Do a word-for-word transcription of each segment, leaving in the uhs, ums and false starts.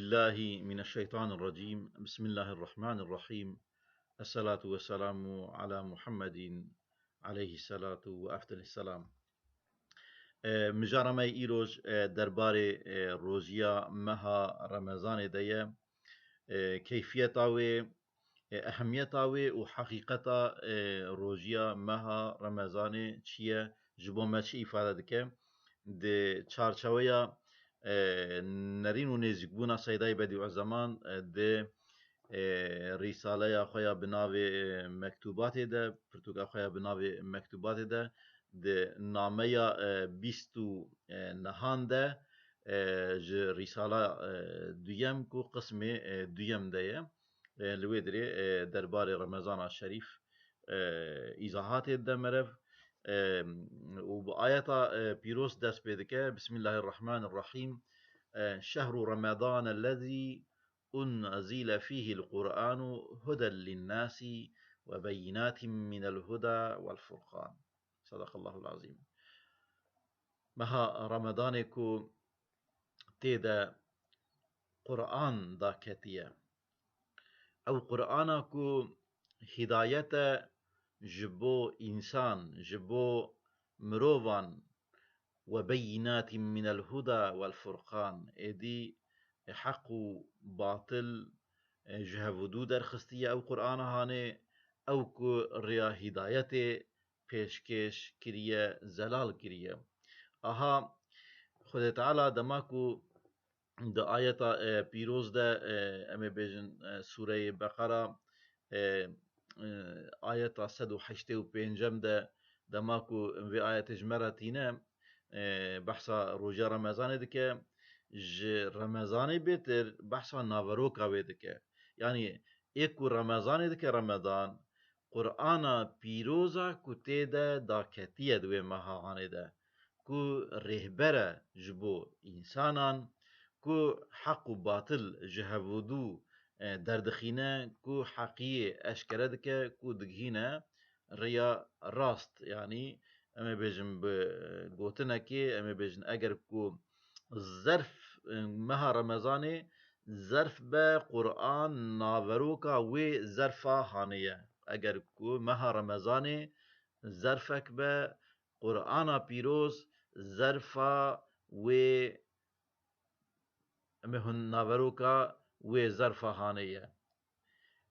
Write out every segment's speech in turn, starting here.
بالله من الشيطان الرجيم. بسم الله الرحمن الرحيم. الصلاة والسلام على محمد عليه الصلاة وأفضل السلام. E, mijara me îroj, e, derbarê, e, rojiya meha Remezanê de ye. E, keyfiyeta wê, e, ehemiyeta wê û heqîqeta, e, rojiya meha Remezanê çi ye, ji bo me çi îfade dike? Di çarçeweya, e, nerîn û nêzîkbûna Seydayê Bedîuzeman, e, di, e, rîsaleya xwe ya bi navê, e, Mektûbatê de, pirtûka xwe ya bi navê Mektûbatê de, di nameya, e, bîst û nehan de, e, ji rîsala, e, duyem ku qismê, e, duyem de ye, e, li wê dirê, e, derbarê Remezana Şerîf, e, îzahatê dide merev, e, û bi ayeta, e, pîroz dest pê dike. Bismillahirrahmanirrahîm. E, Şehru Ramadan ellezî unzile fîhil Qur'anu huden linnâsî ve beyinâtin minel huda vel furqan. Sadakallahul azîm. Meha Ramadanê ku tê de Qur'an daketiye. Ew Qur'ana ku hidayet e ji bo însan, ji bo mirovan, ve beyinâtin minel huda vel furqan. Êdî heq û batil, e, ji hev û dû derxistiye ew Qur'ana hanê, ew ku rêya hidayetê pêşkêş kiriye, zelal kiriye. Aha, Xwedê Teala dema ku di ayeta, e, pîroz de, e, em ê bêjin, e, Sûreyê Beqera, e, e, ayeta sed û heştê û pêncem de, dema ku em vê ayetê ji me re tîne, e, behsa rojiya Remezanê dike, ji Remezanê bêtir behsa naveroka wê dike. Yanî ê ku Remezanê dike Remedan, Qur'ana pîroza ku tê de daketiye di wê meha hanê de, ku rêhber e ji bo însanan, ku heq û batil ji hev û dû, e, derdixîne, ku heqiyê eşkere dike, ku digihîne rêya rast. Yanî em ê bêjin bi gotinekê, em ê bêjin eger ku zerf, e, meha Remezanê zerf be, Qur'an naveroka wê zerfa hanê ye. Eger ku meha Remezanê zerfek be, Qur'ana pîroz zerfa wê, em ê hûn naveroka wê zerfa hanê ye.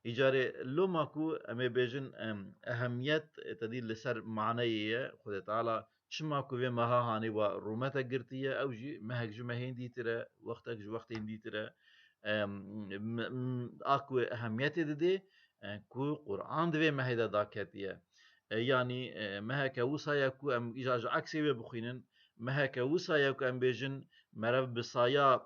Îcarê loma ku em ê bêjin, em, ehemiyet, e, tedî li ser maneyê ye, Xwedê Teala çima ku vê meha hanê wa rûmete girtiye, ew jî mehek ji mehên dîtir e, wextek ji wextên dîtir e. Em, m-, m-, a ku ehemiyetê didê, e, ku Qur'an di vê mehê de daketiye. E, yanî, e, meheke wisa ye ku em îja ji eksê wê bixwînin, meheke wisa ye ku em bêjin merev bi saya,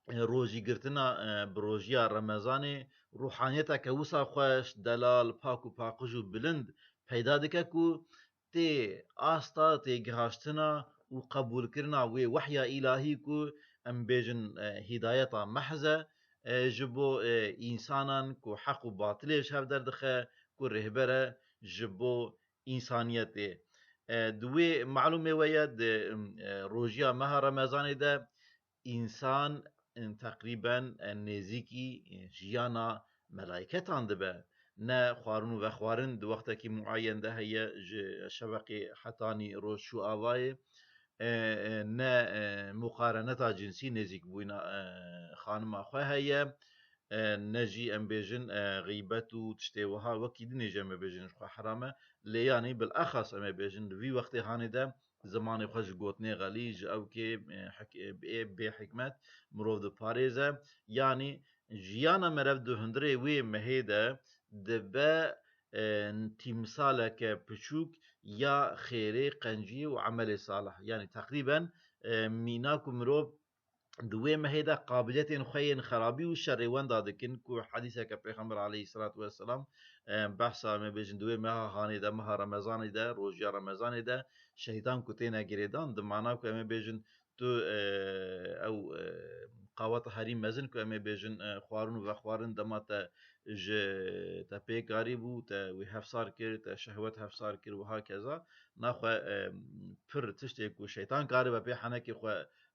e, rojîgirtina, e, bi rojiya Remezanê, ruhaniyeteke wisa xweş, delal, pak û paqij û bilind peyda dike ku tê asta têgihaştina û qebûlkirina wê wehya îlahî ku em bêjin, e, hîdayeta mehz e, e, ji bo, e, însanan ku heq û batilê ji hev derdixe, ku rêhber e ji bo însaniyetê. E, di wê malûmê we ye, di, e, rojiya meha Remezanê de însan, e, teqrîben, e, nêzîkî, e, jiyana melayketan dibe. Ne xwarin û vexwarin di wextekî muayen de heye, ji şeveqê hetanî roj çû avayê, e, e, ne, e, muqareneta cinsî nêzîkbûyîna, e, xanima xwe heye, e, ne jî em bêjin, e, xîbet û tiştê wiha wekî dinê jî em ê bêjin ji xwe heram e. Lê yanî bilexas em ê bêjin li vî wextê hanê de zimanê xwe ji gotinê xelî, ji ewkê, e, hik-, e, bê, bê hikmet mirov diparêze. Yanî jiyana merev di hundirê wê mehê de dibe, e, tîmsaleke piçûk ya xêrê, qenciyê û emelê salih. Yanî teqrîben, e, mîna ku mirov di wê mehê de qabiliyetên xwe yên xerabî û şerê wenda dikin ku hedîseke Pêxember aleyhisselatu vesselam, e, behsa em ê bêjin di wê meha hanê de, meha Remezanê de, rojiya Remezanê de şeytan ku têne girêdan, di mana ku em ê bêjin tu, e, ew, e, qaweta herî mezin ku em ê bêjin, e, xwarin û vexwarin dema te ji te pê karî bû, te wî hevsar kir, te şehwet hevsar kir û hakeza. Naxwe, e, pir tiştê ku şeytan karibe pê henekê xwe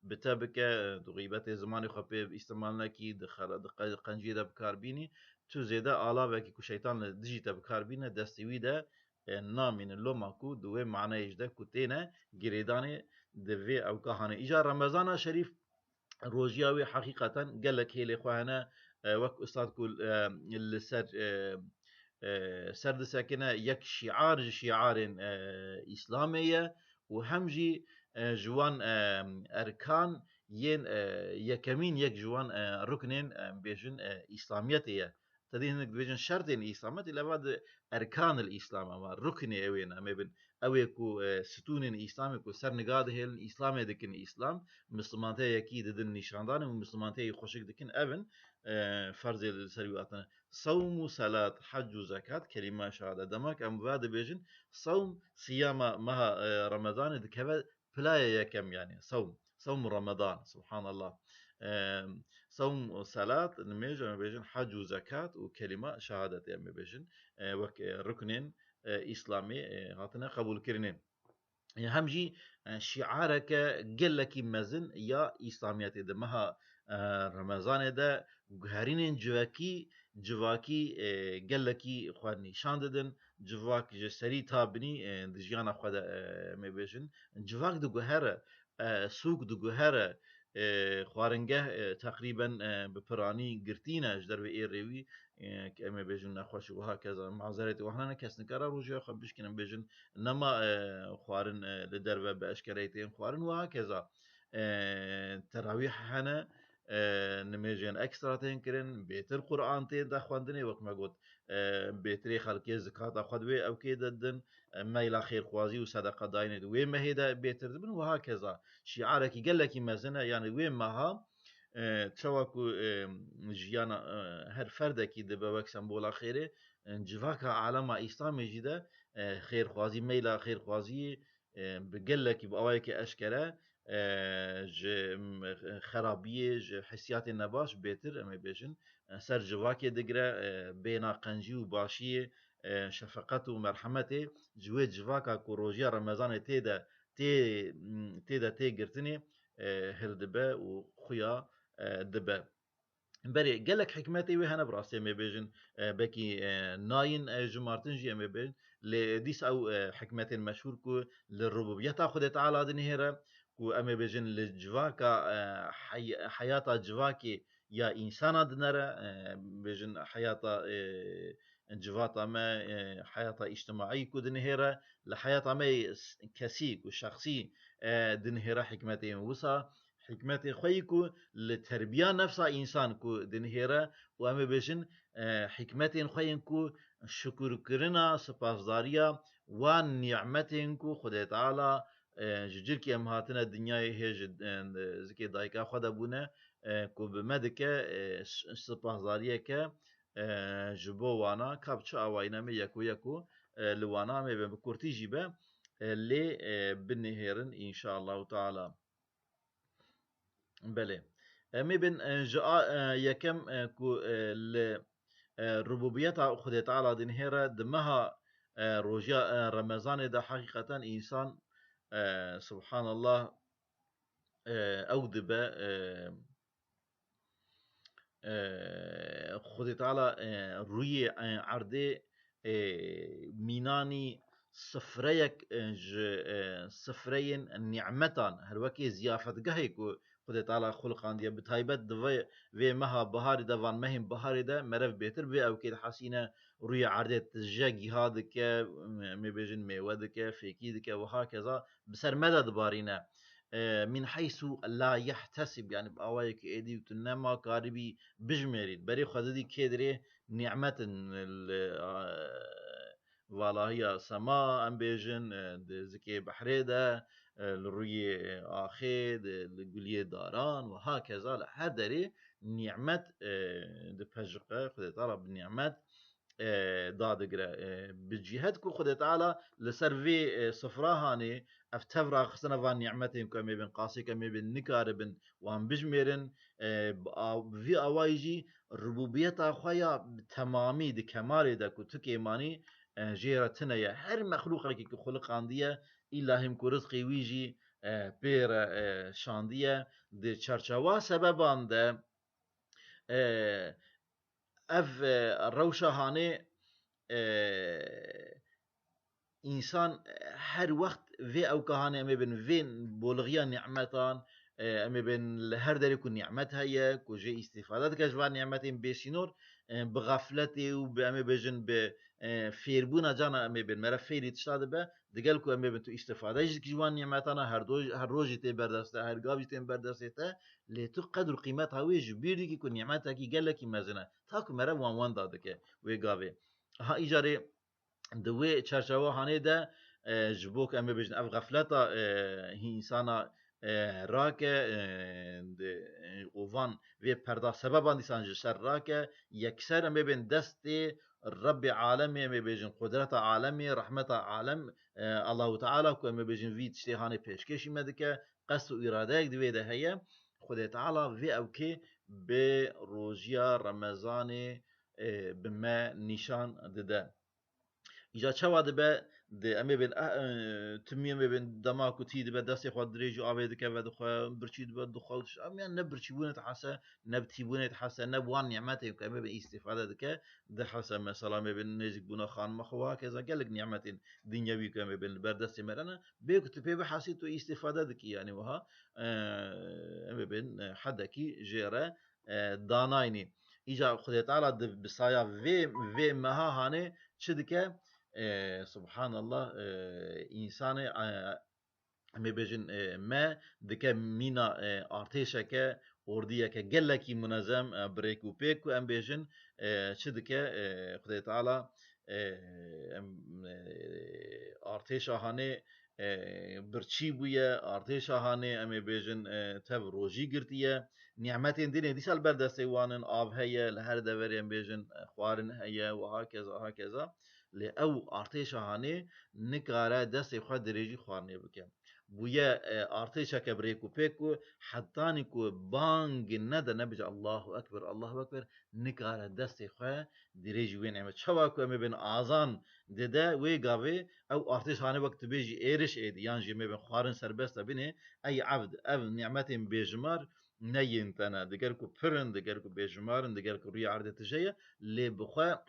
bi te bike, tu xîbetê zimanê xwe pê îstimal nekî, di xela-, di qe-, qenciyê de bi kar bînî, tu zêde alavekî ku şeytan li dijî te bi kar bîne, destê wî de, e, namîne loma ku di wê maneyê jî de ku têne girêdanê di vê ewka hanê. Îcar Remezana Şerîf rojiya wê heqîqeten gelek hêlê xwe hene, e, wek ustad ku, e, li ser, e, e, ser disekine, yek şiar ji şiarên, e, Îslamê ye û hem jî, e, ji wan, e, erkan yên, e, yekemîn yek ji wan, e, ruknên, e, bêjin, e, Îslamiyetê ye. Te dî hinek dibêjin şertên Îslamiyetê, leva di erkanil Îslam ama ruknê ew ên em ê bin. Ew ê ku, e, stûnên Îslamê ku ser niga dihêlin, Îslamê dikin Îslam, Mislimantiyê yekî didin nîşandanê û Mislimantiyê xweşik dikin, ev in, e, ferzê li ser wî hatine. Sewm û selat, hec û zekat, kelîma şehadet. Dema ku em va dibêjin, sewm, siyama meha, e, Remezanê dikeve pilaya yekem, yanî sewm, sewm Remezan, subhanallah. E, sewm û selat, nimêj, em ê bêjin hec û zekat û kelîma şehadet, em ê bêjin, e, wek, e, ruknên, e, Îslamê, e, hatine qebûlkirinê. E, hem jî, e, şiareke gelekî mezin ya Îslamiyetê di meha, e, Remezanê de guherînên civakî, civakî, e, gelekî xwe nîşan didin. Civak ji serî ta binî, e, di jiyana xwe de, e, em ê bêjin, civak diguhere, e, sûk diguhere, e, xwaringeh, e, teqrîben, e, bi piranî girtî ne ji dervê ê rêwî, e, em ê bêjin nexweş û wiha keza mazeretê wan hene, kes nikare rojê xwe bişkîne, bêjin nema, e, xwarin, e, li derve bi eşkereyê tên xwarin, wiha keza, e, terawîh hene, e, nimêjên ekstra tên kirin, bêtir Quran tên de xwendinê, wek me got, e, bêtirê xelkê zikata xwe di wê ewkê de didin, e, meyla xêrxwazî û sedeqa dayînê di wê mehê de bêtir dibin, wiha keza şiarekî gelekî mezin e, yanî wê meha, e, çawa ku, e, jiyana, e, her ferdekî dibe wek sembola xêrê, e, civaka alema Îslamê jî de, e, xêrxwazî, meyla xêrxwaziyê, e, bi gelekî, bi awayekî eşkere, e, ji, m, xerabiyê, ji hissiyatê nebaş bêtir, em ê bêjin, e, ser civakê digire, e, bêhna qencî û başiyê, e, şefeqet û merhemetê ji wê civaka ku rojiya Remezanê tê de, tê, m, tê de tê girtinê, e, hildibe û xuya, e, dibe. Berê, gelek hikmetê wê hene, bi rastî em ê bêjin, e, belkî, e, nayên, e, jimartin jî em ê bêjin, lê dîsa ew, e, hikmetên meşhûr ku li rububiyeta Xwedê Teala dinihêre, ku em ê bêjin li civaka, e, hey-, heyata civakê ya însana dinere, e, bêjin heyata, e, civata me, e, heyata îctimaî ku dinihêre, li heyata me s-, kesî ku şexsî, e, dinihêre hikmetên wisa, hikmetên xwe yî ku li terbiya nefsa însan ku dinihêre û em ê bêjin, e, hikmetên xwe yên ku şukurkirina, sipasdariya wan nîmetên ku Xwedê Teala, e, ji cir ke em hatine dinyayê hê ji, e, zikê dayika xwe de bûne, e, ku bi me dike, e, s-, sipasdariyeke, e, ji bo wana, ka bi çi awayî ne me yeko yeko, e, li wana em ê be bi kurtî jî be, e, lê, e, binihêrin înşaallahu teala. Belê. Em ê bin, e, ji a, e, yekem, e, ku, e, li, e, rububiyeta Xwedê Teala dinihêre di meha, e, rojiya, e, Remezanê de heqîqeten însan, e, subhanallah, e, ew dibe, e, e, Xwedê Teala, e, rûyê, e, erdê, e, mînanî sifreyek, e, ji, e, sifreyên nîmetan, her wekê ziyafetgehê ku Xwedê Teala xuliqandiye, bi taybet di vê, vê meha biharê de, van mehên biharê de merev bêtir bi ewkê dihesîne, rûyê erdê tije giha dike, em ê bêjin mêwe dike, fêkî dike, wiha keza bi ser me de dibarîne. E, min heysu la yehtesib, yani bi awayekî êdî û tu nema karibî bijmêrî. Berê xwe didî kê dirê nîmetin li, e, valahiya sema, em bêjin, e, di zikê behrê de, e, li rûyê axê, di, li guliyê daran û hakeza li her derê nîmet, e, dipejiqe. Xwedê Teala bi nîmet, e, dadigire. E, bi cîhet ku Xwedê Teala li ser vê, e, sifra hanê, ev tev raxistine van nîmetên ku em ê bin qasê ku em ê bin nikaribin wan bijmêrin, e, bi a-, bi vî awayî jî rububiyeta xwe ya bi temamî di kemalê de ku tu kêmanî, e, jê re tune ye. Her mexlûqekî ku xuliqandiye, îlla him ku rizqê wî jî, e, pê re, e, şandiye. Di çerçewa sebeban de, e, ev, e, rewşa hanê, e, însan, e, her wext vê ewka hanê em ê bin vê bolixiya nîmetan, e, em ê bin li her derê ku nîmet heye, ku jê îstîfade dike ji van nîmetên bêsînor, e, bi xefletê û bi, em ê bêjin, bi, e, fêrbûna cana em ê bin. Mere fêrî tişta dibe, digel ku em ê bin tu îstîfade jî dikî ji wan nîmetana, her do-, her rojî tê berdestê, her gav jî tên berdestê te, lê tu qedr û qîmeta wê ji bîr dikî ku nîmetekî gelekî mezin e. Ta ku mere wan wenda dike wê gavê. Ha, îcarê di wê çerçewa hanê de, e, ji bo ku em ê bêjin ev xefleta, e, hî însana, e, rake, e, di, e, û van vê perda sebeban dîsan ji ser rake, yekser em ê bên destê Rebbê alemê, em ê bêjin qudreta alemê, rehmeta alem, e, Allahu Teala ku em ê bêjin vî tiştê hanê pêşkêşî me dike, qest û îradeyek di wê de heye, Xwedê Teala vê ewkê bi rojiya Remezanê, e, bi me nîşan dide. Îca çawa dibe, di, em ê bên, eh, eh, timî em ê bên dema ku tî dibe, destê xwe dirêj û avê dike vedixwe, birçî dibe, dixwe û tişt. Em yan ne birçîbûnê dihese, ne bi tîbûnê dihese, ne bi wan nîmetên ku em ê bên îstîfade dike, dihese. Mesela em ê bên nêzîkbûna xanima xwe, wiha keza gelek nîmetên dinyewî ku em ê bên li ber destê me re ne. Bê ku tu pê bihesî, tu îstîfade dikî, yanî wiha, eh, em ê bên, eh, hedekî jê re e, danayînî. Îca Xwedê Teala di, bi saya vê, vê meha hanê çi dike? E, Subhanallah, e, însanê, e, em ê bêjin, e, me dike mîna, e, artêşeke, ordiyeke gelekî munezem, e, bi rêk û pêk ku em bêjin, e, çi dike? E, Xwedê Teala, e, em, e, artêşa hanê e, birçî bûye, artêşa hanê, em ê bêjin, e, tev rojî girtiye. Nîmetên din ê dîsa li ber destê wan in, av heye, li her deverê em bêjin, e, xwarin heye, wiha keza, wiha keza. Lê ew artêşa hanê nikare destê xwe dirêjî xwarinê bike. Bûye, e, artêşeke bi rêk û pêk ku hetanî ku bang nede, nebêje Allahu Ekber, Allahu Ekber, nikare destê xwe dirêjî wê nîmet. Çawa ku em ê bên azan dide, wê gavê ew artêş hanê wek tu bêjî êriş êdî, yan jî em ê bên xwarin serbest e binê, ey evd, ev nîmetên bêjimar ne yên te ne. Diger ku pir in, diger ku bêjimar in, diger ku rûyê erdê tije ye, lê bi xwe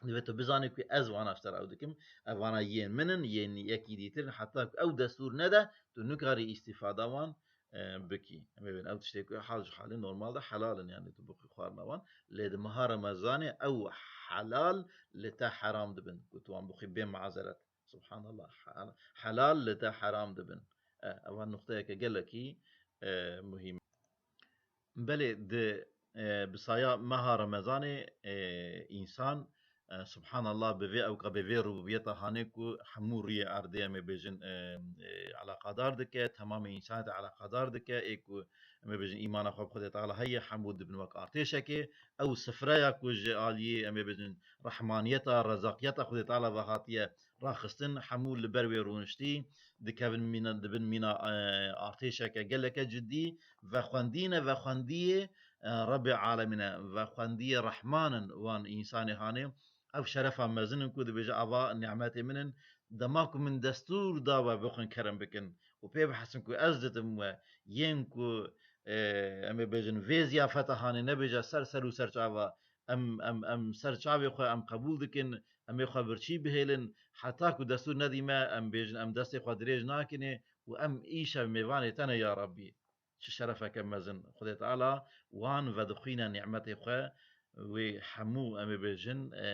divê tu bizanî ku ez vana ji te re ew dikim, ev vana yên min in, yên yekî dîtir in, heta ku ew destûr nede, tu nikarî îstîfada wan, e, bikî. Em ê bên ew tiştê ku hal ji halê normal de helal in, yanî tu bixwî xwarina wan. Lê di meha Remezanê ew helal li te heram dibin. Ku tu wan bixwî bê mazeret. Subhanallah. Hel-, helal li te heram dibin. E, eva nuqteyeke gelekî, e, muhîm. Belê di, e, bi saya meha Remezanê, e, însan, e, subhanallah, bi vê ewka, bi vê rububiyeta hanê ku hemû rûyê erdê, em ê bêjin, e, e, eleqadar dike, temamê însaniyetê eleqadar dike, ê ku, em ê bêjin, îmana xwe bi Xwedê Teala heye, hemû dibin wek artêşekê. Ew sifreya ku ji aliyê, em ê bêjin, rehmaniyeta, rezaqiyeta Xwedê Teala ve hatiye raxistin, hemû li ber wê rûniştî, dikevin mîna, dibin mîna, e, artêşeke geleke cidî, vexwendî ne, vexwendiyê, e, Rebbê alemîn e, vexwendiyê Rehman in wan însanê hanê. Ev şerefa mezin in ku dibêje, ava nîmetê min in, dema ku min destûr da we bixwin kerem bikin û pê bihesin ku ez didim we, yên ku, e, em ê bêjin vê ziyafeta hanê nebêje ser ser û ser çava, em, em, em ser çavê xwe em qebûl dikin, em ê xwe birçî bihêlin, heta ku destûr nedî me, em bêjin, em destê xwe dirêj nakinê û em îşev mêvanê te ne ya Rebbî. Çi şerefeke mezin. Xwedê Teala wan vedixwîne nîmetê xwe, wê hemû em ê bêjin, e,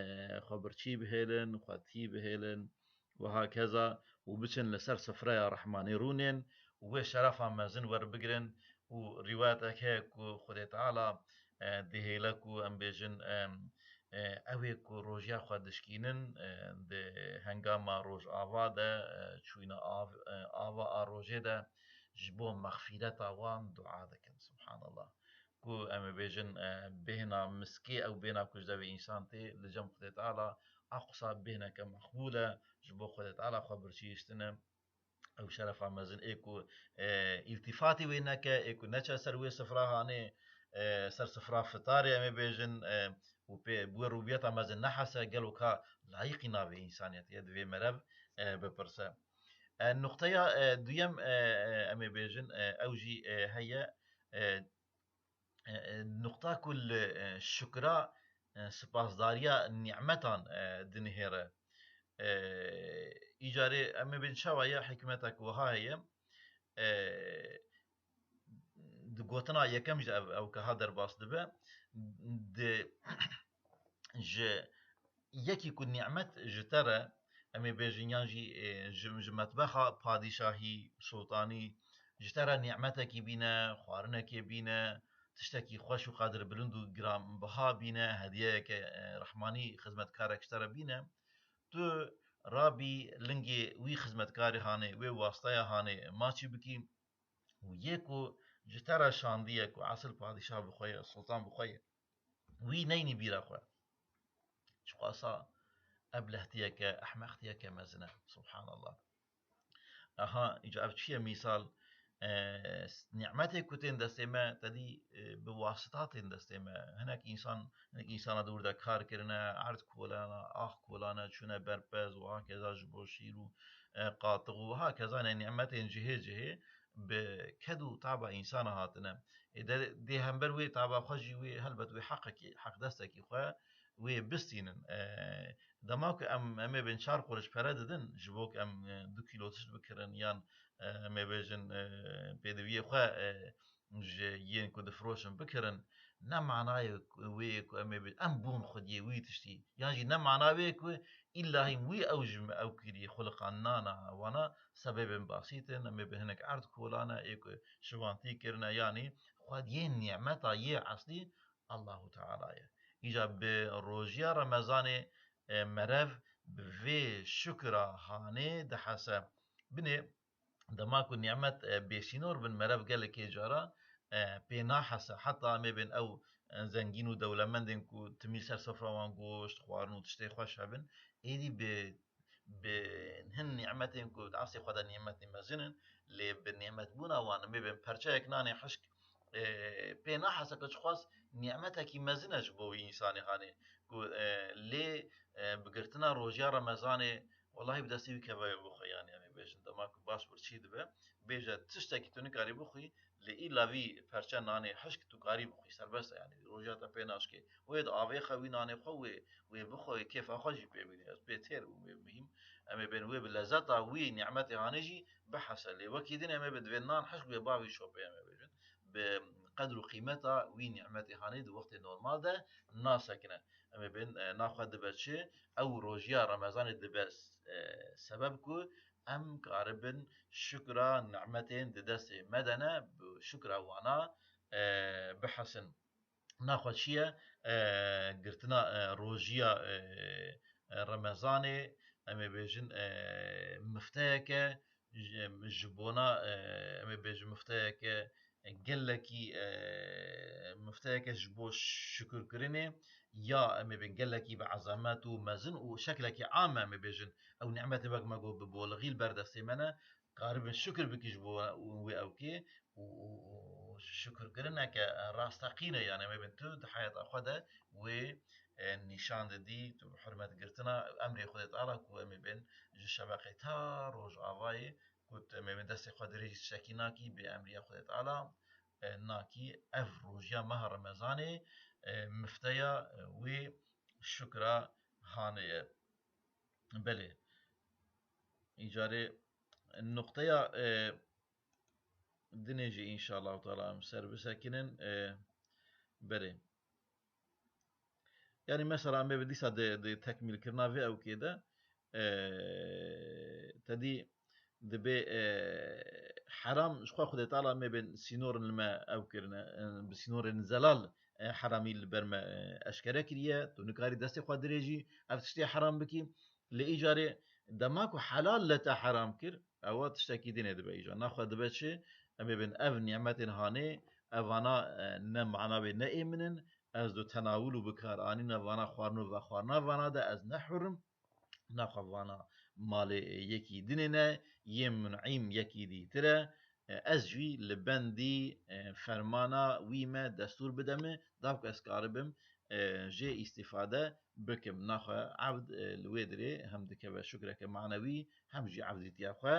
xwe birçî bihêlin, xwe tî bihêlin, wiha keza û biçin li ser sifreya Rehmanê rûnên û wê şerefa mezin werbigirin û rîwayetek heye ku Xwedê Teala, e, dihêle ku em bêjin, e, e, ew ê ku rojiya xwe dişkînin, e, di hengama rojava de, e, çûyîna av, e, ava a rojê de ji bo mexfîreta wan dua dikin. Subhanallah. Ku em ê bêjin, e, bêhna miskê ew bêhna ku ji devê însan tê, li cem Xwedê Teala aqsa bêhneke meqbûl e, ji bo Xwedê Teala xwe birçî hiştine. Ew şerefa mezin ê ku, e, îltîfatî wê neke, ê ku neçe ser wê sifra hanê, e, ser sifra fitarê em ê bêjin, e, û pê bi wê rûbiyeta mezin nehese, gelo ka layiqî navê însaniyetê ye, divê merev, e, bipirse. E, nuqteya, e, duyem, e, e, em ê bêjin, e, ew jî, e, heye, e, e, e, nuqta ku li, e, şukra, e, sipasdariya nîmetan, e, dinihêre. E, îcarê em ê bên çawa ye, hikmetek wiha heye. E, di gotina yekem jî ev, ew kiha derbas dibe. Di, ji yekî ku nîmet ji te re, em ê bêjin, yan jî, e, ji, ji metbexa padîşahî, sultanî, ji te re nîmetekî bîne, xwarinekê bîne, tiştekî xweş û qedirbilind û giranbiha bîne, hediyeyeke, e, rehmanî xizmetkarek ji te re bîne, tu rabî lingê wî xizmetkarê hanê, wê wasteya hanê maçî bikî û yê ku ji te re şandiye ku esil padîşah bi xwe ye, sultan bi xwe ye, wî neynî bîra xwe. Çiqasa eblehtiyeke, ehmeqtiyeke mezin e. Subhanallah. Aha, îca ev çi ye mîsal? E, nîmetê ku tên destê me, te dî, e, bi wasita tên destê me. Hinek însan, hinek însana di wir de kar kirine, erd kolana, ax kolane, çûne berpez û hakeza ji bo şîr û, e, qatiq û hakeza ne nîmetên cihê cihê bi ked û taba însana hatine. Ê de, dê hember wê taba xwe jî wê helbet wê heqekî, heqdestekî xwe wê bistînin. E, dema ku em, em ê bên çar quriş pere didin, ji bo ku em, e, du kîlo tişt bikirin yan, e, em ê bêjin, e, pêdiviyê xwe, e, ji yên ku difiroşin bikirin, ne manayê ku wê ku em ê bê-, em bûn xwediyê wî tiştî. Yan jî ne mana wê ku îlla hîn wî ew ji me ew kiriye xuliqan nana wana sebebên basît in, em ê bi hinek erd kolane, ê ku şivantî kirine, yanî xwediyê nîmeta yê eslî Allahu Teala ye. Îca bi rojiya Remezanê, e, merev bi vê şukra hanê dihese. Binê dema ku nîmet, e, bêsînor bin, merev gelekê cara, e, pê nahese. Heta em ê bên ew, e, zengîn û dewlemendên ku timî ser sofra wan goşt, xwarin û tiştê xweş hebin, êdî bi, bi hin nîmetên ku di eslê xwe de nîmetî mezin in, lê bi nîmetbûna wan em ê bên perçeyek nanê hişk, e, pê nahese ku çiqas nîmetekî mezin e ji bo wî însanê hanê ku, e, lê, e, bi girtina rojiya Remezanê, wellahî bi destê wî keveya bixwe, yanî em ê bêjin dema ku baş birçî dibe, bêje tiştekî tu nikarî bixwî, lê îlla vî perçe nanê hişk tu karî bixwî, serbest e, yanî rojiya te pê naşkê. Wê di avê xwe wî nanê xwe wê, wê bixwe, wê kêfa xwe jî pê bîne. Ez pê têr bûm, wê muhîm. Em ê bên wê bi lezeta wî nîmetê hanê jî bihese. Lê wekî din em ê bi divê nan hişk wê bavî şopê em ê bêjin. Bi qedr û qîmeta wî nîmetê hanê di wextê normal de nasekine. Em ê bên, e, naxwe dibe çi? Ew rojiya Remezanê dibe, e, sebeb ku em karibin şukra nîmetên di destê me de ne, bi şukra wana, e, bihesin. Naxwe çi ye? E, girtina, e, rojiya, e, e, Remezanê, em ê bêjin, e, mifteyeke, ji, ji bona, e, em ê bêjin mifteyeke gelekî, e, mifteyeke ji bo şukurkirinê ya em ê bên gelekî bi ezemet û mezin û şeklekî am e, em ê bêjin. Ew nîmetê wek me got bi bolixî li ber destê me ne, karibin şukir bikî ji bo wê ewkê û, û, û şukurkirineke rasteqîn e, yanî em ê bên tu di heyata xwe de wê, e, nîşan didî, tu bi hurmet girtina emrê Xwedê Teala ku em ê bên ji şeveqê ta rojavayê ku tu em ê bên destê xwe dirêjî tiştekî nakî, bê emriya Xwedê Teala, e, nakî. Ev rojiya meha Remezanê, e, mifteya, e, wê şukra hanê ye. Belê. Îcarê nuqteya, e, dinê jî înşallah teala em ser bisekinin, e, belê. Yanî mesela em ê bi dîsa di, di tekmîlkirina vê ewkê de, e, te dî dibê, e, heram ji xwe Xwedê Teala em ê bên sînorin li me ew kirine, e, bi sînorên zelal, e, heramî li ber me, e, eşkere kiriye. Tu nikarî destê xwe dirêjî ev tiştê heram bikî. Lê îcarê dema ku helal li te heram kir, ewa tiştekî din ê dibe îcar. Naxwe dibe çi? Em ê bên ev nîmetên hanê, evana, e, ne mana wê ne ê min in, ez do tenawul û bikaranîna vana xwarin û vexwarina vana de ez ne hur im. Naxwe vana malê yekî dinê ne, yê mun'îm yekî dîtir e, e, ez jî li bendî, e, fermana wî me destûr bide min, dav ku ez karibim, e, jê îstîfade bikim. Naxwe evd, e, li wê dirê hem dikeve şukreke manewî, hem jî evdîtiya xwe,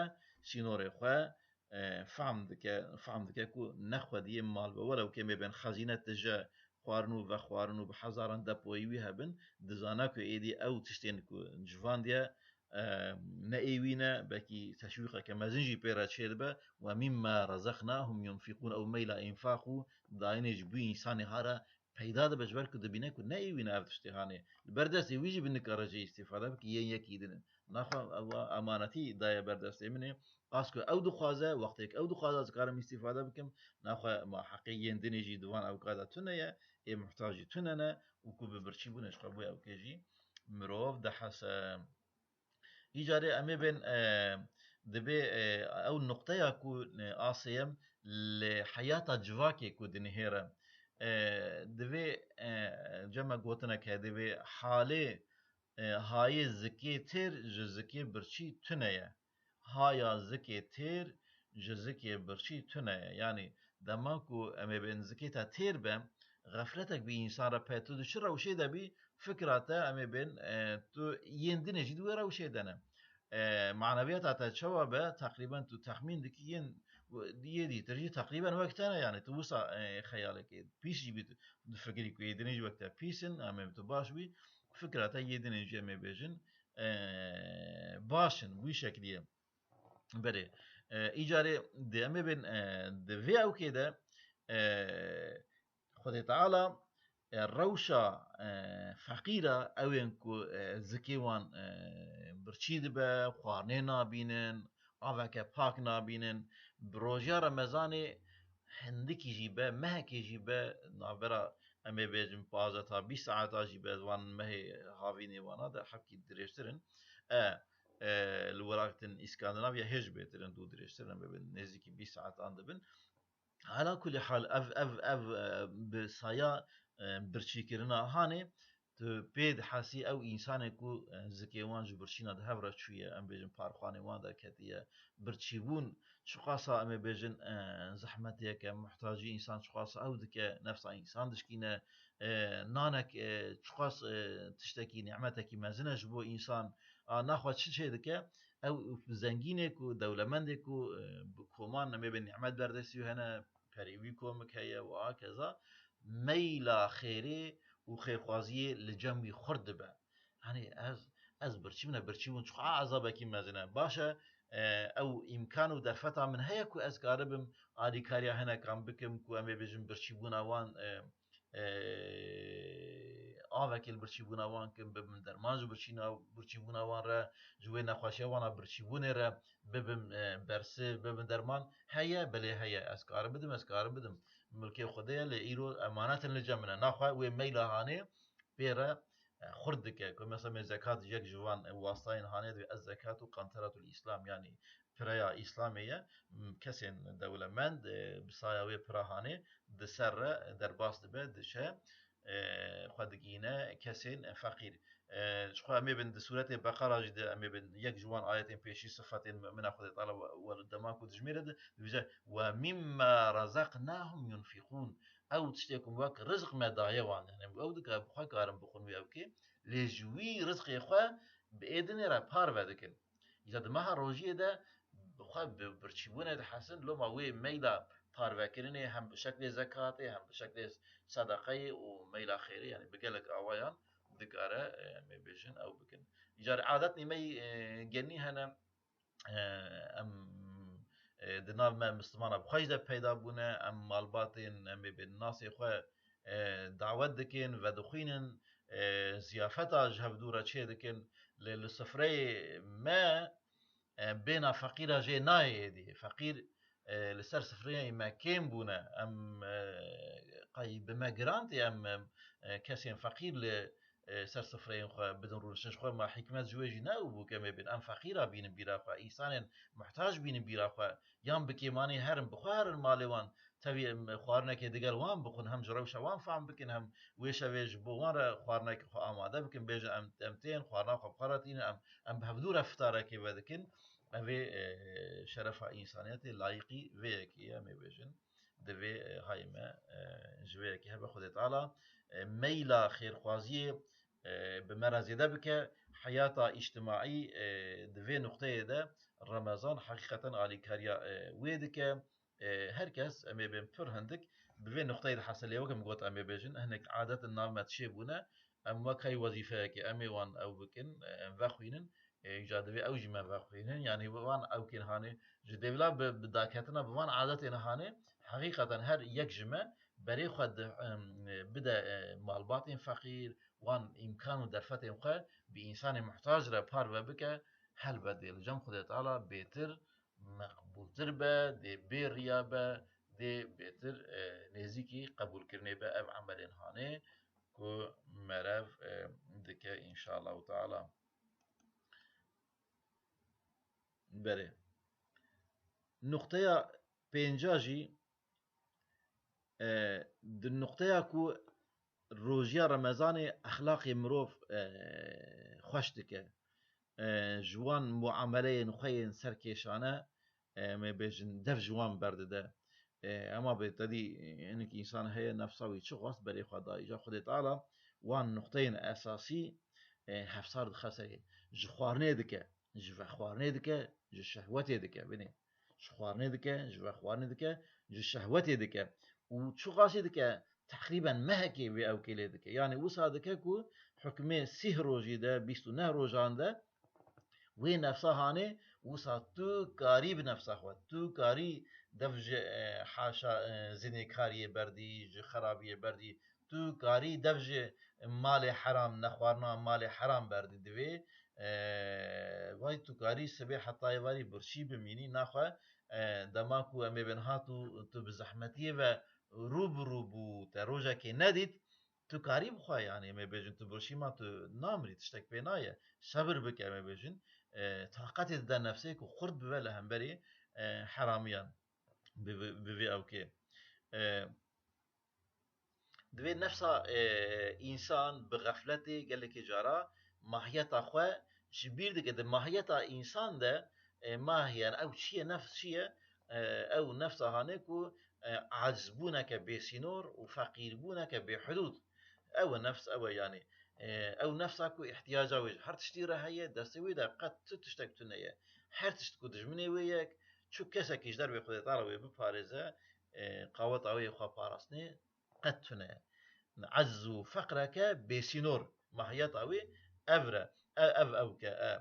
sînorê xwe, e, fehm dike, fehm dike ku ne xwediyê mal be. Welew kê mê bên xezîne tije, xwarin û vexwarin û bi hezaran depoyî wî hebin, dizane ku êdî ew tiştên ku civandiye, e, ne ê wî ne, belkî teşwîqeke mezin jî pê re çêdibe. "Ve mimma razaqnahum yunfiqûn", ew meyla înfaq û dayînê ji bo însanê ha re peyda dibe, ji ber ku dibîne ku ne ê wî ne ev tiştê hanê. Li ber destê wî jî bi nikare jê îstîfade bike, yên yekî din e. Naxwe ew emanetî daye ber destê min ê. Qas ku ew dixwaze, wextê ku ew dixwaze, ez karim îstîfade bikim. Naxwe ma heqê yên dinê jî di van ewka de tune ye, ê muhtac jî tune ne û ku bi birçîbûnê ji xwe bo ewkê jî mirov dihese. Îcarê em ê bên, e, divê, e, ew nuqteya ku, e, a sêyem li heyata civakê ku dinihêre, e, divê, e, cem me gotinek heye, divê halê, e, hayê zikê têr ji zikê birçî tune ye. Haya zikê têr ji zikê birçî tune ye. Yanî dema ku em ê bên zikê te têr be, xefletek bi însan re pê tu di çi rewşê de bî, fikra te em ê bên, e, tu yên dinê jî di wê rewşê de ne. E, maneviyata te çawa be, teqrîben tu texmîn dikî yên yê dîtir jî teqrîben wek te ne, yanî tu wisa, e, xeyalekê pîs jî bî tu difikirî ku yê dinê jî wek te pîs in, em ê tu baş bî, fikra te yê dinê jî em ê bêjin, e, baş in, wî şeklî ye. Belê. E, îcarê di em ê bên, e, di vê ewkê de, e, Xwedê Teala, e, rewşa, e, feqîra ew ên ku, e, zikê wan, e, birçî dibe, xwarinê nabînin, aveke pak nabînin, bi roja Remezanê hindikî jî be, mehekê jî be, navbera em ê bêjin pazdeh ta bîst saeta jî be, van mehê havînê wana de hebkî dirêjtir in. E, e, li welatên Îskandinavya hêj bêtir in, dû dirêjtir in, em ê bên nêzîkî bîst saetan dibin. Ala kulî hal, ev, ev, ev, e, bi saya, e, birçîkirina hanê, tu pê dihesî ew însanê ku, e, zikê wan ji birçîna di hev re çûye, em bêjin parxanê wan derketiye, birçîbûn, çiqasa em ê bêjin, e, zehmetiyeke, muhtacî însan çiqasa ew dike, nefsa însan dişkîne, e, nanek, e, çiqas, e, tiştekî, nîmetekî mezin e ji bo însan. A, naxwe çi çê dike? Ew zengînê ku, dewlemendê ku, e, bi koman em ê bên nîmet berdestî wî hene, perê wî komik heye û a keza meyla xêrê û xêrxwaziyê li cem wî xurt dibe. Yanî ez, ez birçî bûne, birçîbûn çiqa ezabekî mezin e. Baş e, e, ew îmkan û derfeta min heye ku ez karibim alîkariya hinekan bikim ku em ê bêjin birçîbûna wan, e, e, avekê li birçîbûna wan kim, bibim derman ji birçîna, birçîbûna wan re, ji wê nexweşiya wan a birçîbûnê re bibim, e, bersiv, bibim derman. Heye, belê heye. Ez karim bidim, ez karim bidim. Milkê Xwedê ye, lê îro emanet in li cem min e. Naxwe wê meyla hanê pê re, e, xurt dike. Ku mesela me zekat yek ji van, e, wastayên hanê divê ez zekat û qanteratul Îslam, yanî pireya Îslamê ye. M-, kesên dewlemend, e, bi saya wê pira hanê di ser re derbas dibe, diçe, e, xwe digihîne kesên feqîr. E, ji xwe em ê bin di sûretê Beqera jî de em ê bin yek ji wan ayetên pêşî sifetên mumina Xwedê Teala we, we li dema ku dijmêre de dibêje, "Ve mimma razaqnahum yunfiqûn." Ew tiştê ku wek rizq me daye wan, yani ew dikare bi xwe karin bixwin wê ewkê, lê ji wî rizqê xwe bi êdinê re parve dikin. Îca di meha rojiyê de bi xwe bi birçîbûnê dihesin, loma wê meyla parvekirinê hem bi şeklê zekatê, hem bi şeklê sedeqeyê û meyla xêrê, yani bi gelek awayan dikare, e, em ê bêjin ew bikin. Îcar adet nîmey, e, genî hene, e, em, e, di nav me Mislimana bi xwe jî de peyda bûne, em malbatên, em ê bên nasê xwe, e, dawet dikin, vedixwînin, e, ziyafeta ji hevdû re çê dikin. Lê li sifreyê me, e, bêhna feqîra jê nayê êdî. Feqîr, e, li ser sifreyê me kêm bûne. Em, e, qey bi me giran tê em, em, e, kesên feqîr li, e, ser sifreyên xwe bidin rûniştin. Ji xwe ma hikmet ji wê jî ne ew bû ke em ê bînin. Em feqîra bînin bîra xwe, însanên muhtac bînin bîra xwe. Yan bi kêmanî herin, bi xwe herin malê wan. Tevî em xwarinekê digel wan bixwin, hem ji rewşa wan fehm bikin, hem wê şevê ji bo wan re xwarinekê xwe amade bikin, bêjin em, em tên, xwarina xwe bi xwe re tînin, em, em bi hevdû re fitarekê vedikin. Ev ê, e, şerefa însaniyetê layîqî vê yekê ye, em ê bêjin. Divê, e, hay me, e, ji vê yekê hebe Xwedê Teala, e, meyla xêrxwaziyê, e, bi me re zêde bike. Heyata îctimaî, e, di vê nuqteyê de Remezan heqîqeten alîkariya, e, wê dike. E, her kes, em ê bên pir hindik, bi vê nuqteyê dihese. Lê wek em got, em ê bêjin, hinek adet in nav me çêbûne, em wek hey wezîfeyekê, em ê wan ew bikin, e, em vexwînin, e, îca divê ew jî me vexwînin, yanî wan ew kên hanê, ji dêvla bi, bi daketina bi van adetên hanê, heqîqeten her yek ji me berê xwe di, em, bide, e, malbatên feqîr, wan îmkan û derfetên xwe bi însanê muhtac re parve bike, helbet dê li cem Xwedê Teala bêtir meqbûltir be, dê bê riya be, dê bêtir, e, nêzîkî qebûlkirinê be ev emelên hanê ku merev, e, dike, înşallahu teala. Berê. Nuqteya pênca jî, e, di nuqteya ku rojiya Remezanê exlaqê mirov, e, xweş dike. E, ji wan muameleyên xwe yên serkêşane, e, em ê bêjin, dev ji wan berdide. E, ema bê te dî, e, hinek însan heye nefsa wî çi xwest berê xwe da. Îca Xwedê Teala wan nuqteyên esasî, e, hevsar dixe serê. Ji xwarinê dike, ji vexwarinê dike, ji şehwetê dike. Binê. Ji xwarinê dike, ji vexwarinê dike, ji şehwetê dike. Û çiqasî dike, teqrîben mehekê wê ew kê lê dike. Yanî wisa dike ku hukmê sîh rojî de, bîst û neh rojan de wê nefsa hanê, wisa tu karî bi nefsa xwe, tu karî dev ji, e, haşa, e, zinêkariyê berdî, ji xerabiyê berdî, tu karî dev ji malê heram, nexwarina malê heram berdî divê, e, vay tu karî sibê heta êvarî birçî bimînî, naxwe, e, dema ku em ê bên hat û tu bi zehmetiyê ve rû bi rû bû, te rojekê nedît, tu karî bixwe, yanî em ê bêjin tu birçî ma tu namirî, tiştek pê naye. Sebir bike, em ê bêjin, e, taqetê dide nefsê ku xurt bibe li hemberî, e, heramiyan bi, bi, bi vê ewkê. E, Divê nefsa, e, însan bi xefletê gelekê cara mahiyeta xwe ji bîr dike. Di mahiyeta însan de, e, mahiyen ew çi ye, nefs çi ye? E, ew nefsa hanê ku, e, acizbûneke bêsînor û feqîrbûneke bêhudûd. Ew e nefs, ew e yanî. E, ew nefsa ku îhtiyaca wê ji her tiştî re heye, destê wê de qet tu tiştek tune ye. Her tişt ku dijminê wê ye, çu kesekî ji dervê Xwedê Teala wê biparêze, e, qaweta wê xwe parastinê qet tune ye. Ecz û feqreke bêsînor, mahiyeta wê ev re, e, ev, ew ke, e.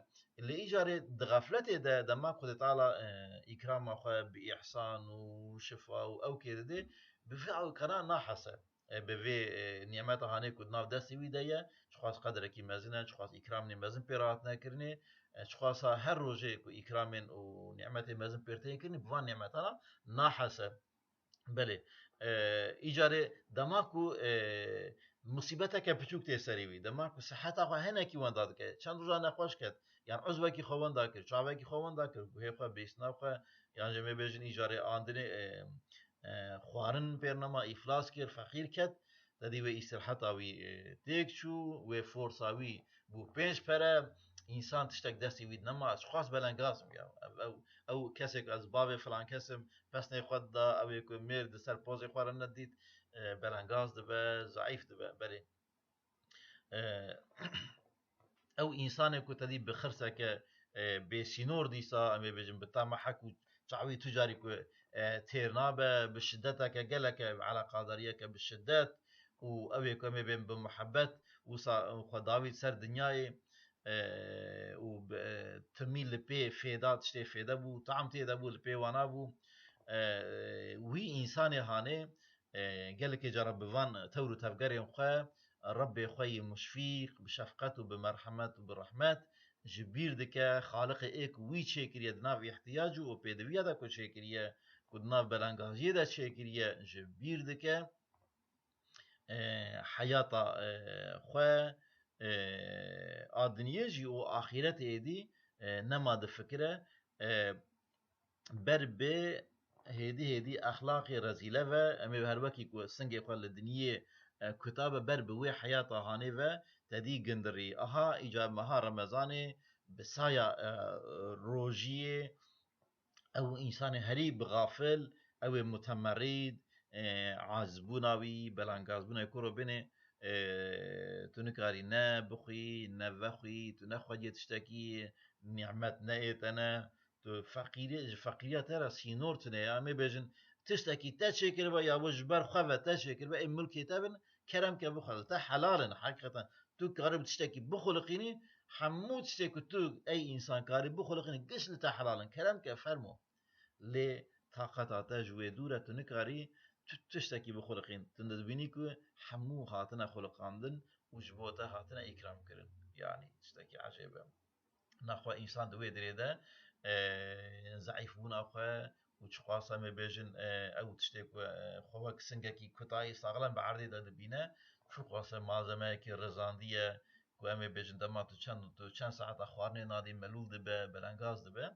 Lê îcarê di xefletê de, dema Xwedê Teala, e, îkrama xwe bi îhsan û şifa û ew kê didê, bi vê ewkana nahese. E, bi vê, e, nîmeta hanê ku di nav destê wî de ye, çiqas qedrekî mezin e, çiqas îkramên mezin pê re hatine kirinê, e, çiqasa her rojê ku îkramên û nîmetên mezin pê re tê kirinê, bi van nîmetana nahese. Belê. E, îcarê dema ku, e, musîbeteke piçûk tê serî wî, dema ku siheta xwe hinekî wenda dike, çend roja nexweş ket, yan uzvekî xwe wenda kir, çavekî xwe wenda kir, guhê xwe, bêsîna xwe, yan jî em ê bêjin îcarê andinê, e, e, xwarin pêr nema, îflas kir, feqîr ket, te dî wê îstirheta wî, e, têk çû, wê forsa wî bû pênc pere, însan tiştek destê wî de nema, ez çiqas belengaz im ya. Ev, ew, ew kesê ku ez bavê filan kes im, pesnê xwe dida, ew ê ku mêr di ser pozê xwe re nedît, e, belengaz dibe, zeîf dibe. Belê. E, ew însanê ku te dî bi xirseke, e, bêsînor dîsa, em ê bêjin bi temehek û çawî tu carî ku, e, têr nabe, bi şideteke geleke, eleqadariyeke bi şidet û ew ê ku em ê bên bi muhebet, wisa xwe dawî ser dinyayê, e, û bi, e, timî li pê fêda, tiştê fêde bû, tam tê de bû, li pê wana bû. E, wî însanê hanê, e, gelekê cara bi van tewr û tevgerên xwe, Rebbê xwe yî muşfîq, bi şefqet û bi merhemet û bi rehmet ji bîr dike, Xaliqê ê ku wî çêkiriye di nav îhtiyacî û pêdiviya de ku çêkiriye, ku di nav belengaziyê de çêkiriye, ji bîr dike. E, heyata, e, xwe, e, a dinyê jî û axîretê êdî, e, nema difikire, e, ber bi hêdî hêdî exlaqê rezîle ve, em ê her wekî ku singê xwe li dinyê, e, kutabe, ber bi wê heyata hanê ve te dî gindirî. Aha, îcar meha Remezanê, bi saya, e, rojiyê ew însanê herî bi xafil, ew ê mutemerîd, e, acizbûna wî, belangazbûna wî kuro bênê, e, tu nikarî ne bixwî, ne vexwî, tu ne xwediyê tiştekî, nîmet ne ê te ne, tu feqîrî, ji feqîriya te re sînor tune ye. Em ê bêjin, tiştekî te çêkiribe ya wê ji ber xwe ve te çêkiribe, ê milkê te bin, kerem ke bixwe, li te helal in, heqîqeten. Tu karibî tiştekî bixuliqînî, hemû tiştê ku tu ey însan karî bixuliqînî, giş li te helal in, kerem ke fermo. Lê taqeta te ji wê dûr e, tu nikarî tu tiştekî bixuliqîn. Tu dibînî ku hemû hatine xuliqandin û ji bo te hatine îkram kirin. Yanî tiştekî ecêb e. Naxwe însan di wê dirê de, e, zeîfbûna xwe û çiqas em ê bêjin, e, ew tiştê ku, e, xwe wek singekî kutayî saxlem bi erdê de dibîne, çiqas e malzemeyekî rizandiye ku em ê bêjin dema tu çend, tu çend saeta xwarinê nadî melûl dibe, belengaz dibe,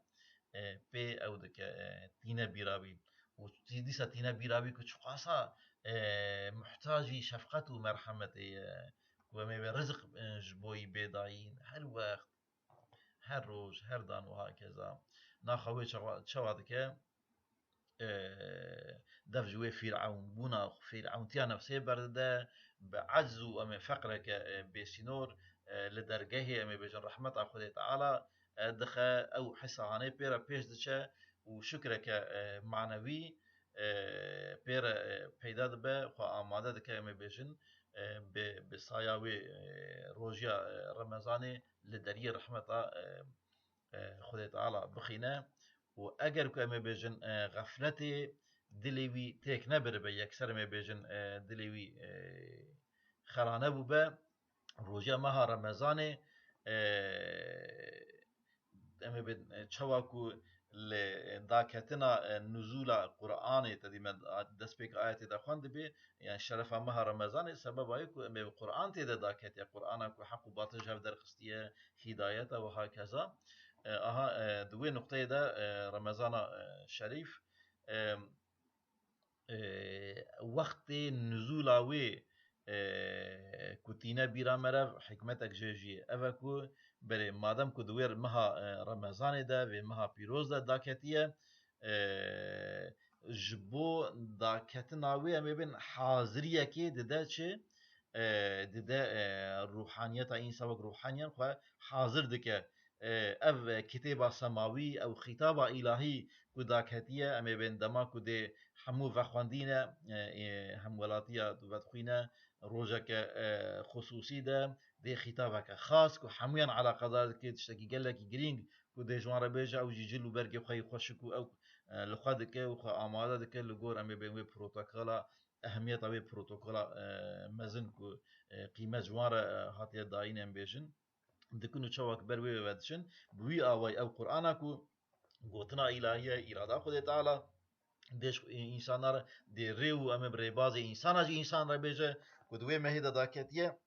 e, pê ew dike, e, tîne bîra wî. Û tî-, dîsa tîne bîra wî ku çiqasa, e, muhtacî şefqet û merhemetê ye, ku em ê vê rizik, e, ji bo yî bê dayîn. Her wext, her roj, her dan û hakeza. Naxa wê çawa, çawa dike? E, dev ji wê fîrewnbûna, fîrewntiya nefsê berdide, bi ecz û em ê feqreke, e, bêsînor, e, li dergehê, em ê bêjin, rehmeta Xwedê Teala, e, dixe, ew hisa hanê pê re pêş diçe û şukreke, e, manewî, e, pê re, e, peyda dibe, xwe amade dike, em ê bêjin, e, bi, bi saya wê, e, rojiya, e, Remezanê li deriyê rehmeta, e, e, Xwedê Teala bixîne û eger ku em ê bêjin, e, xefletê dilê wî têk nebiribe, yekser em ê bêjin, e, dilê wî, e, xera nebûbe, rojiya meha Remezanê, e, em ê bê, e, çawa ku li daketina, e, nuzûla Qur'anê, te dî me destpêka ayetê de xwendibê, yani şerefa meha Remezanê, sebeba ye ku em ê bi Qur'an tê de daketiye, Qur'ana ku heq û batil ji hev derxistiye, hîdayeta û hakeza. E, aha, e, di wê nuqteyê de, e, Remezana, e, Şerîf, e, e, wextê nuzûla wê, e, ku tîne bîra me re, hikmetek jê jî ye. Ev e ku berê, madem ku di wê meha, e, Remezanê de, vê meha pîroz de daketiye, e, ji bo daketina wê em ê bên haziriyekê dide çi, e, dide, e, ruhaniyeta însan wek ruhaniyan xwe hazir dike. E, ev, e, kitêba semawî, ew xîtaba îlahî ku daketiye, em ê bên dema ku dê hemû vexwendîne, e, e, hemwelatiya vedixwîne, rojeke, e, xusûsî de, dê xîtabeke xas ku hemûyan eleqedar dike, tiştekî gelekî girîng ku dê ji wan re bêje, ew jî cil û bergê xwe yî xweşik û ew, e, li xwe dike û xwe amade dike, li gor em ê bên wê protokola, ehemiyeta wê protokola, e, mezin ku, e, qîmet ji wan re, e, hatiye dayîn em bêjin, dikin û çawa ki ber wê ve diçin, bi wî awayî ew Qur'ana ku gotina îlahî ye, îrada Xwedê Teala dê ji însanan re, dê rê û em ê bi rêbazê însana jî însan re bêje, ku di wê mehê de daketiye,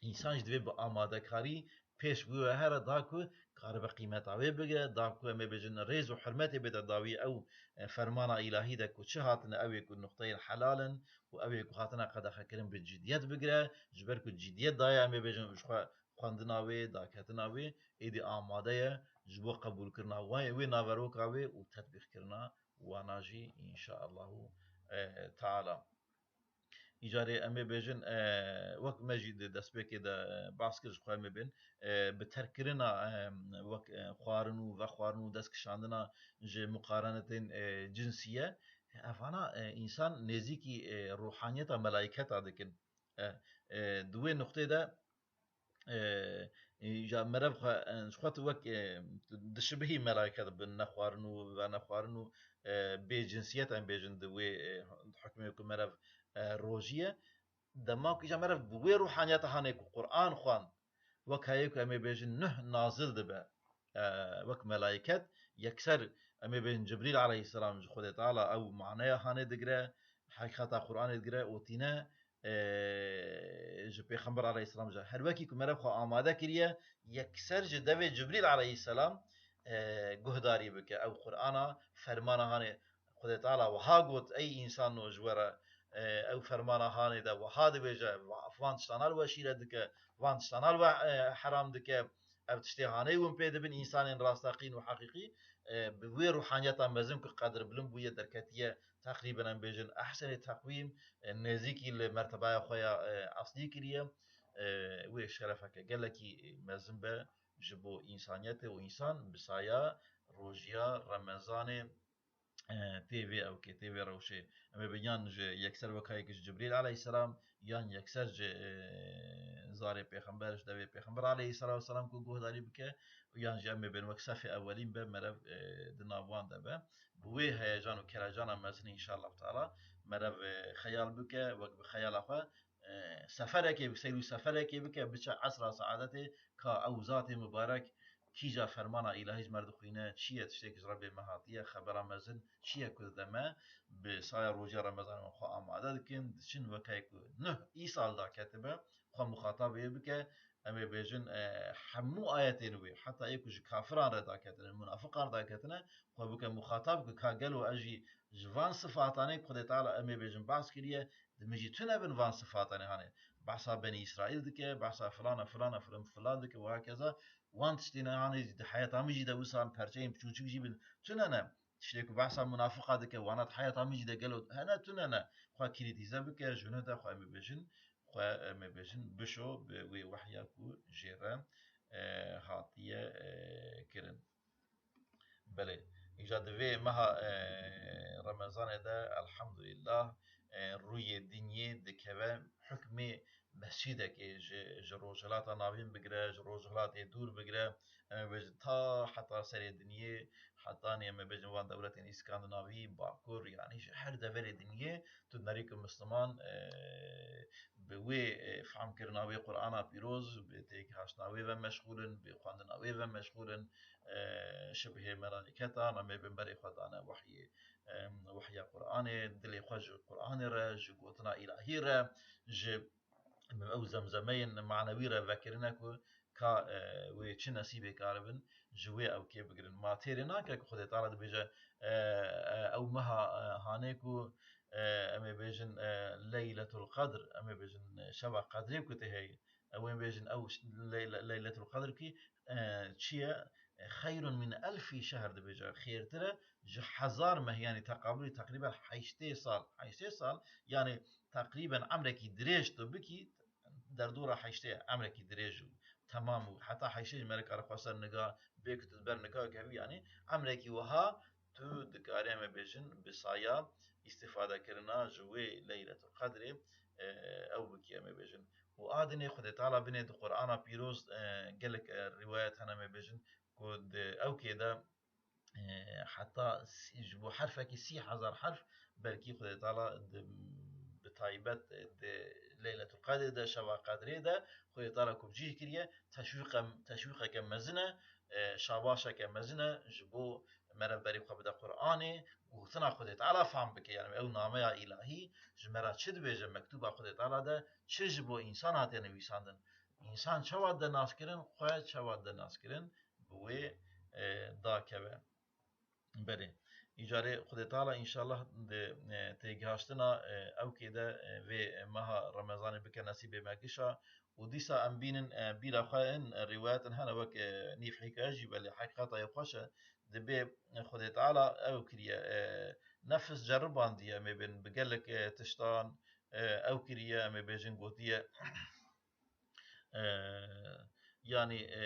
însan jî divê bi amadekarî pêş wî ve here da ku karibe qîmeta wê bigire, da ku em ê bêjin rêz û hurmetê bête dawî ew, e, fermana îlahî de ku çi hatine, ew ê ku nuqteyên helal in û ew ê ku hatine qedexekirin bi ciddiyet bigire, ji ber ku ciddiyet daye, em ê bêjin ji xwe xwendina wê, daketina wê, êdî amade ye ji bo qebûlkirina wê, wê naveroka wê û tetbîqkirina wana jî, înşaallahu, e, teala. Îcarê em ê bêjin, e, wek me jî di destpêkê de, e, behs kir, ji xwe em ê bên, e, bi terkkirina, e, wek, e, xwarin û vexwarin û dest kişandina ji muqarenetên, e, cinsî ye. Evana, e, însan nêzîkî, e, ruhaniyeta melayketa dikin. E, e, di wê nuqtê de, e, e, ya merev xwe, e, ji xwe tu wek, e, tu dişibihî melayket bi nexwarin û venexwarin û, e, bêcinsiyet em bêjin di wê, e, hukmê ku merev, e, rojî ye. Dema ku îja merev bi wê ruhaniyeta hanê ku Qur'an xwend, wek heyê ku em ê bêjin nuh nazil dibe, e, wek melayket, yekser em ê bêjin Cibrîl aleyhisselam ji Xwedê Teala ew maneya hanê digire, heqîqeta Qur'anê digire û tîne, e, ji Pêxember aleyhisselam jî. Her wekî ku merev xwe amade kiriye, yekser ji devê Cibrîl aleyhisselam, e, guhdarî bike. Ew Qur'ana, fermana hanê Xwedê Teala wiha got, ey însano, ji we re, e, ew fermana hanê de wiha dibêje, va-, van tiştana li we şîret dike, van tiştana li we, e, heram dike, ev tiştê hanê hûn pê dibin, însanên rasteqîn û heqîqî, e, bi wê ruhaniyeta mezin ku qedirbilind bûye, derketiye teqrîben em bêjin ehsenê teqwîm, e, nêzîkî li mertebaya xwe ya, e, eslî kiriye. E, wê şerefeke gelekî mezin be ji bo însaniyetê û însan bi saya rojiya Remezanê, e, tê vê ewkê, tê vê rewşê. Em ê bêjin yan ji yekser wek heyek ji Cibrîl aleyhisselam, yan yekser ji, e, zarê pêxember, ji devê pêxember aleyhisselatu vesselam ku guhdarî bike, yan jî em ê bên wek sefê ewelîn be, merev, e, di nav wan de be. Bi wê heyecan û kerejana mezin înşallah teala merev, e, xeyal bike, wek bi xeyala xwe, e, seferekê, bi seyr û seferekê bike, biçe esra saadetê, ka ew zatê mibarek kîja fermana îlahî ji me re dixwîne, çi ye, tiştêk ji Rebbê me hatiye, xebera mezin çi ye ku dide me, bi saya roja Remezanê me xwe amade dikin, diçin weke ku nuh îsal daketibe, xwe muxatab ê bike, em ê bêjin, e, hemû ayetên wê, heta ê ku ji kafiran re daketine, munafiqan re daketine, xwe bike muxatab ku ka gelo ez jî ji van sifatanê ku Xwedê Teala em ê bêjin behs kiriye, di min jî tune bin van sifatanê hanê. Behsa Benî Îsraîl dike, behsa filana, filana, filan, filan dike û hakeza wan tiştê ne hanê jî di heyata min jî de wisa perçeyên piçûçik jî bin. Tune ne. Tiştê ku behsa munafiqa dike, wana di heyata min jî de gelo hene tune ne. Xwe krîtîze bike, ji nuh de xwe em ê bêjin, xwe em ê bêjin, bişo bi wê wehya ku jê re, e, hatiye, e, kirin. Belê, îca di vê meha, e, Remezanê de, elhamdulillah, e, rûyê dinyê dikeve hukmê mescîdekê, ji, ji rojhilata navîn bigire, ji rojhilatê dûr bigire, em ê bêjin ta heta serê dinyê, hetanî em ê bêjin van dewletên Îskandinavî, Bakur, yanî ji her deverê dinyê tu nerî ku Misliman, e, bi wê, e, fehmkirina wê Qur'ana pîroz, bi têgihiştina wê ve meşxûl in, bi xwendina wê ve meşxûl in, e, şibhê melâîketan, em ê bin berê xwe dane wehyê, e, wehya Qur'anê, dilê xwe ji Qur'anê re, ji gotina îlahî re, ji ew zemzemeyên manewî re vekirine ku ka, e, wê çi nesîbê karibin ji wê ewkê bigirin. Ma têrê nake ku Xwedê Teala dibêje, e, e, ew meha, e, hanê ku, e, em ê bêjin, e, Leyletul Qedr, em ê bêjin, e, şeva Qedrê ku tê heye. Ew ê bêjin ew ş-, Leyle-, Leyletul Qedr kî, e, çi ye? E, xeyrun min elfî şehr dibêje. Xêrtir e ji hezar meh, yanî teqabulî teqrîben heştê sal. Heştê sal, yanî teqrîben emrekî dirêj tu bikî, derdora heştê emrekî dirêj û temam û heta heştê ji me re kare xwe ser niga bê ku tu ber niga kevî, yanî emrekî wiha tu dikarî, em ê bêjin, bi saya îstîfadekirina ji wê Leyletul Qedrê, e, ew bikî, em ê bêjin. Û a dinê Xwedê Teala binê di Qur'ana pîroz, e, gelek, e, rîwayet hene, em ê bêjin, ku di ewkê de, e, heta sî, ji bo herfekî sî hezar herf, belkî Xwedê Teala di, bi taybet, e, di Leyletul Qedrê de, şeva Qedrê de, Xwedê Teala ku bi cih kiriye, teşwîqe, teşwîqeke mezin e, e, şabaşeke mezin e ji bo mere berê xwe bide Qur'anê, gotina Xwedê Teala fam bike. Yanî ew nameya îlahî ji me re çi dibêje, mektûba Xwedê Teala de çi ji bo însan hatiye nivîsandin. Însan çawa dide naskirin, xwe çawa dide naskirin, bi wê, e, dakeve. Belê. Îcarê Xwedê Teala înşallah di, e, têgihaştina, e, ewkê de, e, vê meha Remezanê bike nesîbê me gişa û dîsa em bînin, e, bîra xwe in, e, rîwayetin hene wek, e, nîv hîkaye jî, belê heqîqeta yê xweş e. Dibê, e, Xwedê Teala ew kiriye, e, nefs ceribandiye, em ê bên bi gelek, e, tiştan, e, ew kiriye, em ê bêjin gotiye, e, yanî, e,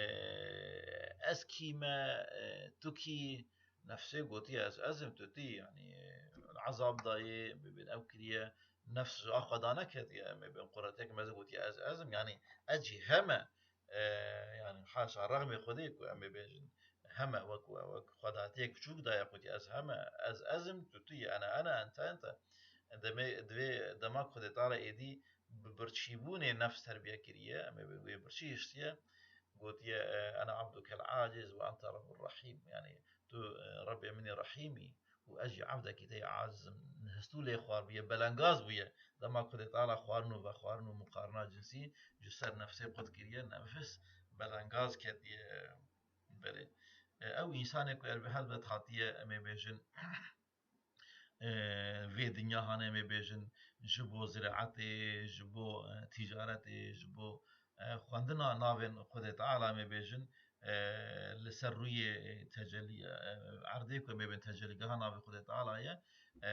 ez kî me, e, tu kî, nefsê gotiye ez, ez im, tu tî, yanî, e, ezab dayê, em ê bên ew kiriye, nefs ji a xwe daneketiye, em ê bên quretek mezin gotiye ez, ez im, yanî, ez jî heme, e, yanî, haşa rexmê Xwedê ku em ê bêjin, heme wek, wek xwedatiyek biçûk daye, gotiye ez heme, ez, ez im, tu tî, ene, ene, ente, ente. Demê, divê dema ku Xwedê Teala êdî bi birçîbûnê nefs terbiye kiriye, em ê bê wê birçî hiştiye, gotiye, e, "Ene abdukel aciz ve ente Rabbur Rahîm." Yanî tu, e, Rebbê min î Rehîm î û ez jî evdekî te yê aciz im. Histû lê xwar bûye, belengaz bûye. Dema ku Xwedê Teala xwarin û vexwarin û muqarina cinsî ji ser nefsê qut kiriye, nefs belengaz ketiye. Belê. E, ew însanê ku erbê helbet hatiye, em ê bêjin, e, vê dinya hane, em ê bêjin, ji bo ziraetê, ji bo, e, tîcaretê, ji bo, e, xwendina navên Xwedê Teala, em ê bêjin, e, li ser rûyê tecelî, e, erdê ku em ê bên tecelîgeha navê Xwedê Teala ye, e,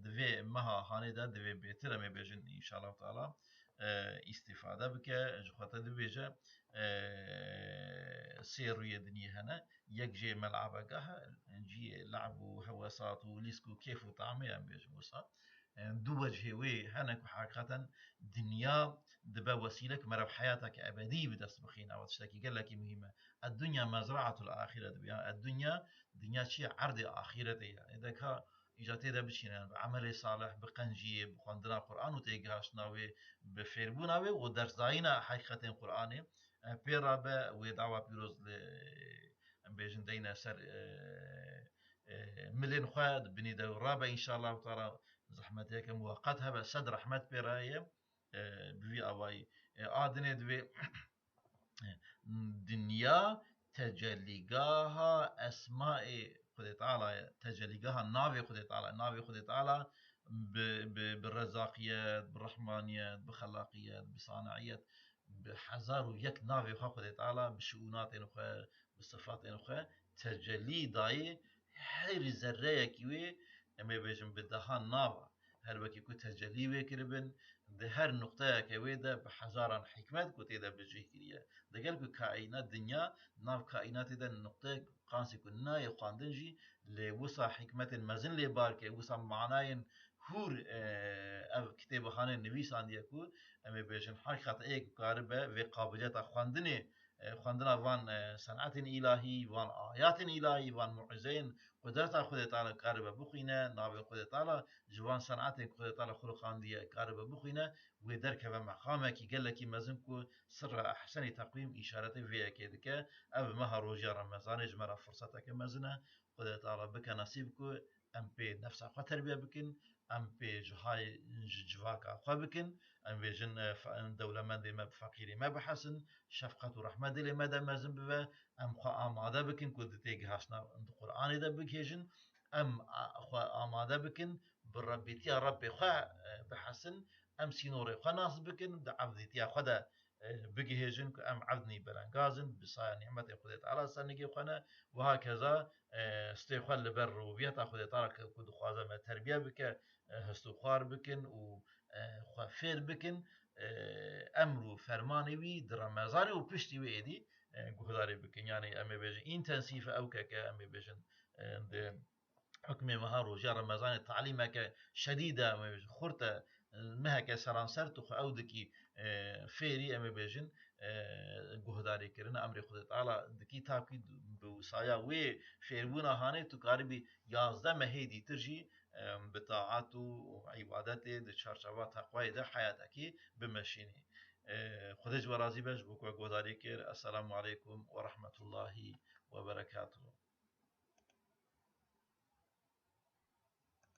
di vê meha hanê de, di vê bêtir em ê bêjin înşallah Teala, e, îstîfade bike, ji xwe te dibêje, e, sê rûyê dinyê hene, yek jê melabegah e, cihê le'b û hewesat û lîsk û kêf û tamê em bêjin wisa. E, du wecihê wê hene ku heqîqeten dinya dibe wesîlek meriv heyateke ebedî bi dest bixîne. Ew tiştekî gelekî muhîm e. Ed-dunya mezra'atul ahire dibe. Ya ed-dunya, dinya çi ye? Erdê axîretê ye. Êdeka îca tê de biçîne, bi emelê salih, bi qenciyê, bi xwendina Qur'an û têgihiştina wê, bi fêrbûna wê û dersdayîna heqîqetên Qur'anê, e, pê rabe, wê dawa pîroz li, em bêjin, deyne ser, e, e, milên xwe, di binî de rabe înşallah teala, zehmeteke muweqet hebe, sed rehmet pê re ye, e, bi vî awayî. E, a dinê divê dinya tecelîgaha esmaê Xwedê Teala ye, tecelîgaha navê Xwedê Teala, navê Xwedê Teala bi, bi, bi rezaqiyet, bi rehmaniyet, bi xelaqiyet, bi saniyet, bi hezar û yek navê xwe Xwedê Teala, bi şiûnatên xwe, bi sifatên xwe tecelî dayê, her zerreyekî wê, em ê bêjin, bi dehan nava. Her wekî ku tecelî wê kiribin, di her nuqteyeke wê de bi hezaran hikmet ku tê de bi cih kiriye. Digel ku kaînat, dinya, nav kaînatê de nuqteyek qansê ku nayê xwendin jî, lê wisa hikmetên mezin lê bar ke, wisa manayên hûr, e, ev kitêba hanê nivîsandiye ku em ê bêjin, heqîqet ê ku karibe vê qabiliyeta xwendinê, e, xwendina van, e, senetên îlahî, van ayatên îlahî, van mucizeyên qudreta Xwedê Teala karibe bixwîne, navê Xwedê Teala ji van senetên ku Xwedê Teala xulqandiye karibe bixwîne, wê derkeve meqamekî gelekî mezin ku sirra ehsenî teqwîm îşaretê vê yekê dike. Ev meha rojiya Remezanê ji me re firseteke mezin e. Xwedê Teala bike nesîb ku em pê nefsa xwe terbiye bikin, em pê cihayê ji civaka xwe bikin, em bêjin, e, fe-, dewlemendê me bi feqîrê me bihesin, şefqet û rehmet dilê me de mezin bibe, em xwe amade bikin ku di têgihiştina di Qur'anê de bigihêjin, em, a, xwe amade bikin bi Rebbîtiya Rebbê xwe, e, bihesin, em sînorê xwe nas bikin, di evdîtiya xwe de e, bigihêjin ku em evdnî belengaz in, bi saya nîmetê Xwedê Teala ser nigê xwe ne, wiha keza, e, stê xwe li ber rûviyeta Xwedê Teala ke ku dixwaze me terbiye bike, e, hest û xwar bikin û, e, xwe fêr bikin, e, emr û fermanê wî di Remezanê û piştî wê êdî, e, guhdarî bikin. Yanî em ê bêjin întensîf e ew ke, ke em ê bêjin, e, di hukmê meha rojiya Remezanê talîmeke şedîd e, em ê bêjin, xurt e, meheke seranser tu xwe ew dikî, e, fêrî, em ê bêjin, e, guhdarî kirina emrê Xwedê Teala dikî, ta ku bi saya wê fêrbûna hanê tu karibî yazdeh mehê dîtir jî, e, bi taat û îbadetê di çarçeva teqwayê de heyatekî bimeşînî. E, Xwedê ji we razî be, ji bo ku we guhdarî kir. Esselamu aleykum we rehmetullahî we berekatuhu.